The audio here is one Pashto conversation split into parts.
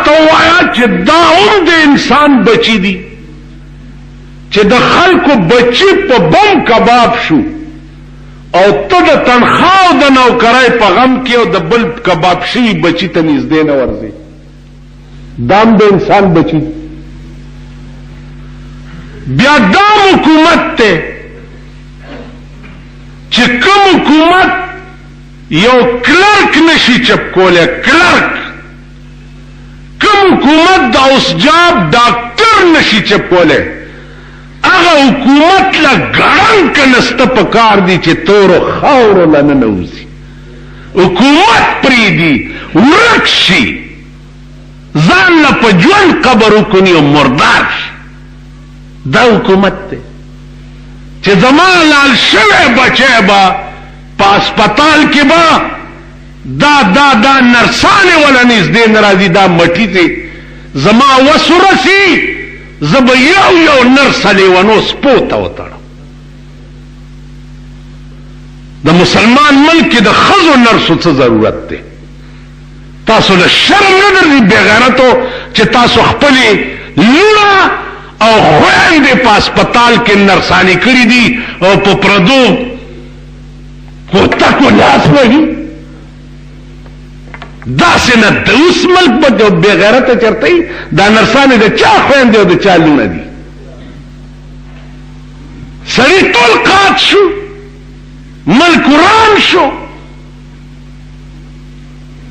راته ووایه چې دا هم د انسان بچي دي چې د خلکو بچي په بم کباب شو او ته د تنخوا او د نوکرۍ په غم کې او د بل کباب شوي بچي ته نږدې نه ورځې. دا هم د انسان بچي دي. بیا دا حکومت ته چې کوم حکومت یو کلرک نشي چپ کولی، کلرک کوم حکومت د اوسجاب ډاکټر نشي چپ کولی، هغه حکومت له ګړنګ کنسته پکار دي چې تورو خاورو له ننوځي، حکومت پرېږدي، ورک شي، ځان له په ژوند قبر وکړي او مردار شي. دا حکومت دی چې زما لال شوی بچی به په هسپتال کې به دا دا دا نرسانې وله نږدې نه راځي، دا مټیزې زما وس ورسي زه به یو یو نرسه لیونو سپو ته وتړم. د مسلمان ملک کې د ښځو نرسو څه ضرورت دی؟ تاسو له شرم نه درځي بېغیرتو چې تاسو خپلې لوڼه او خویندې په هسپتال کې نرسانې کړي دي او په پردو کوتکو لاس وهي. داسې نه د اوس ملک به بېغیرته چېرته وي؟ دا نرسانې د چا خویندې او د چا لوڼه دي؟ سړي ټول قات شو، ملک وران شو.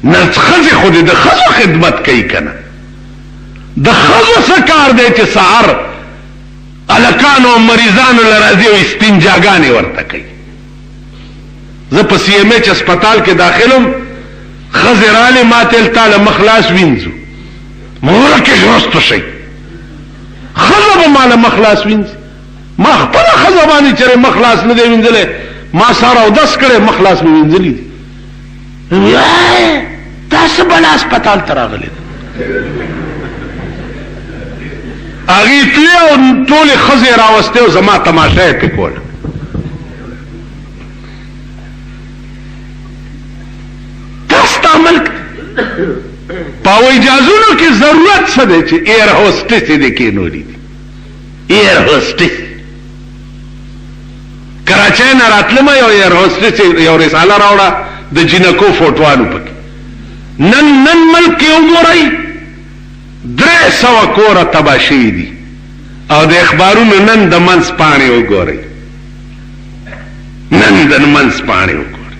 نرس ښځې خو دې د ښځو خدمت کوي که نه؟ د ښځو څه کار دی چې سهار هلکانو او مریضانو له راځي او استنجاګانې ورته کوي؟ زه په سي ایم ایچ هسپتال کې داخل وم، ښځې رالې ما ته ویل تا له مخ لاس وینځو، ما ورکې وروستو شئ، ښځه به ما له مخ لاس وینځي؟ ما خپله ښځه باندې چېرې مخ لاس نه دی وینځلی، ما سهار اودس کړی مخ لاس مې وینځلي دي. تاسو بل هسپتال ته راغلي ده. هغې تلې او ټولې ښځې یې راوستې او زما تماشه یې پرې کوله. دا ستا ملک دی، په هوایي جهازونو کې ضرورت څه دی چې ایر هوسټسې دې کېنولي دي؟ ایر هوسټس کراچۍ نه راتلم یو ایر هوسټس یو رساله راوړه د جینکو فوټوانو پکې. نن نن ملک کې وګورئ 300 کوره تباه شوي دي او د اخبارونو نن د منځ پاڼې وګورئ، نن د منځ پاڼې وګورئ.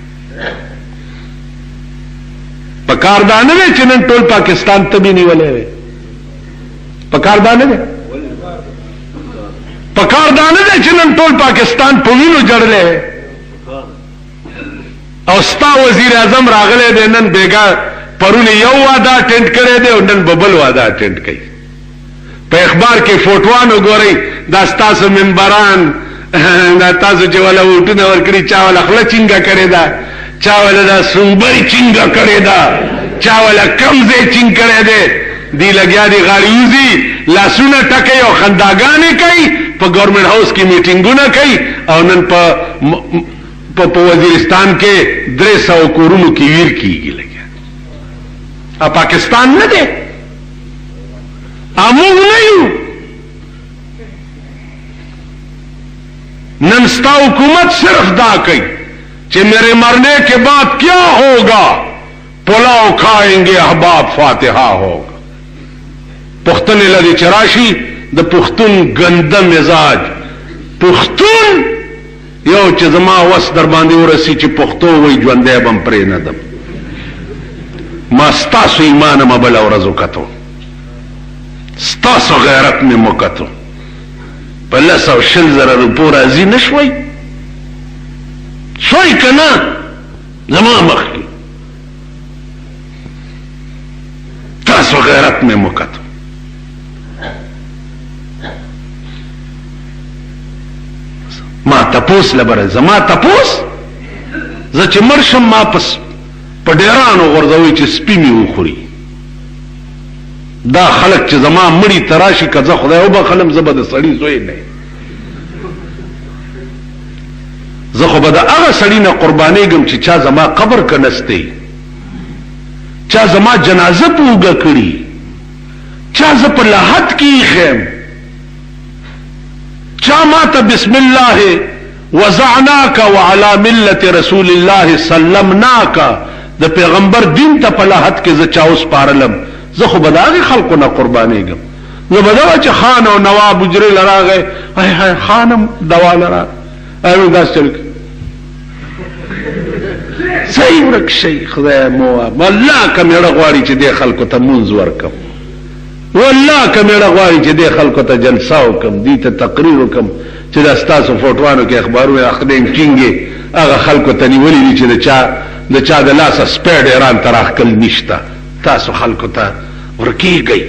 په کار دا نه دی چې نن ټول پاکستان تبي نیولی وي، په کار دا نه دی، په کار دا نه دی چې نن ټول پاکستان په وینو جړلی وي. او ستا وزیر اعظم راغلی دی نن بیګا، پرون یو وعده اټینډ کړی دی او نن به بل وعده اټینډ کوي. په اخبار کې فوټوان وګورئ، دا ستاسو ممبران، دا تاسو چې ولا ووټونه ورکړي، چا ولا خوله چینګه کړې ده، چا ولا دا سومبۍ چینګه کړې ده، چا ولا کم ځای چینګ کړی دی، دی لګیا دي غاړې وځي، لاسونه ټکوي او خنداګانې کوي، په ګورنمنټ هاوس کې میټینګونه کوي. او نن په په وزیرستان کې 300 کورونو کې ویر کیږي لګیا. ا پاکستان نه دی، اموږ نه یو. نن ستا حکومت صرف دا کوي چې میرے مرنے کے بعد کیا ہوگا، پلاو کھائیں گے احباب فاتحه ہوگا. پښتنې لري چې راشي د پښتون ګنده مزاج، پښتون یو چې زما وس در باندې ورسي چې پښتو وایي ژوندی به هم پرې نه دم. ما ستاسو ایمان هم بله ورځ وکتو، ستاسو غیرت مې وکتو. په 10 او 20 زره روپو راضي نه شوئ، شوئ که نه زما مخکې تاسو غیرت مې وکتو. ما تپوس لبره زما تپوس، زه چې مړ شم ما پس په ډیرانو غورځوي چې سپي مې وخوري. دا خلک چې زما مړي ته راشي، که زه خدای وبخښلم زه به د سړي زوی نه یم، زه خو به د هغه سړي نه قربانېږم چې چا زما قبر کنستی، چا زما جنازه په اوږه کړي. چا زه په لحد کې ایښی یم، چا ماته بسم الله وضعناک وعلی ملت رسول الله سلمناک د پیغمبر دین ته په لحد کې زه چا وسپارلم، زه خو به د هغې خلقو نه قربانېږم. زه به دغه چې خان او نواب حجرې له راغی، های های خان هم دوا له راغی، هغه داسې چل کوي، ځئ ورک شئ، خدای مو والله که مېړه غواړي چې دې خلکو ته مونځ ورکړم، والله که مېړه غواړي چې دې خلکو ته جلسه وکړم، دوی ته تقریر وکړم چې دا ستاسو فوټوانو کې اخبارونه اخلي ټینګې هغه خلکو ته نیولې دي چې د چا د چا د لاسه سپی ډېران ته راښکل نشته، تاسو خلکو ته ورکېږئ.